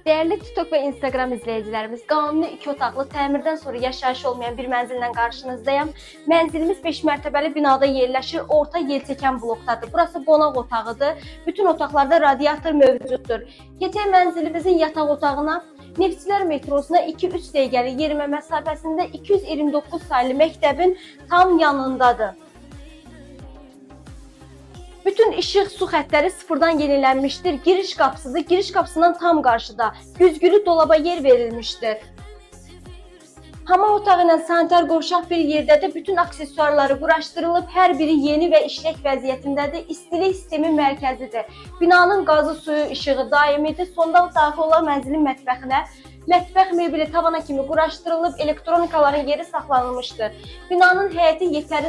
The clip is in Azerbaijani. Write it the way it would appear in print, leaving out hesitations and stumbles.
Dəyərli TikTok və Instagram izləyicilərimiz, qanuni 2 otaqlı, təmirdən sonra yaşayış olmayan bir mənzillə qarşınızdayam. Mənzilimiz 5 mərtəbəli binada yerləşir, orta yelçəkən blokdadır. Burası qonaq otağıdır. Bütün otaqlarda radiator mövcuddur. Keçək mənzilimizin yataq otağına. Neftçilər metrosuna 2-3 dəqiqəlik yerimə məsafəsində 229 saylı məktəbin tam yanındadır. Bütün işıq su xəttləri sıfırdan yenilənmişdir. Giriş qapısıdır. Giriş qapısından tam qarşıda güzgülü dolaba yer verilmişdir. Hamam otağı ilə sanitar qovşaq bir yerdədir. Bütün aksesuarları quraşdırılıb, hər biri yeni və işlək vəziyyətindədir. İstilik sistemi mərkəzidir. Binanın qazı, suyu, işığı daimidir. Sonda daxil olan mənzilin mətbəxinə. Mətbəx mebeli tavana kimi quraşdırılıb, elektronikaların yeri saxlanılmışdır. Binanın həyəti yetəri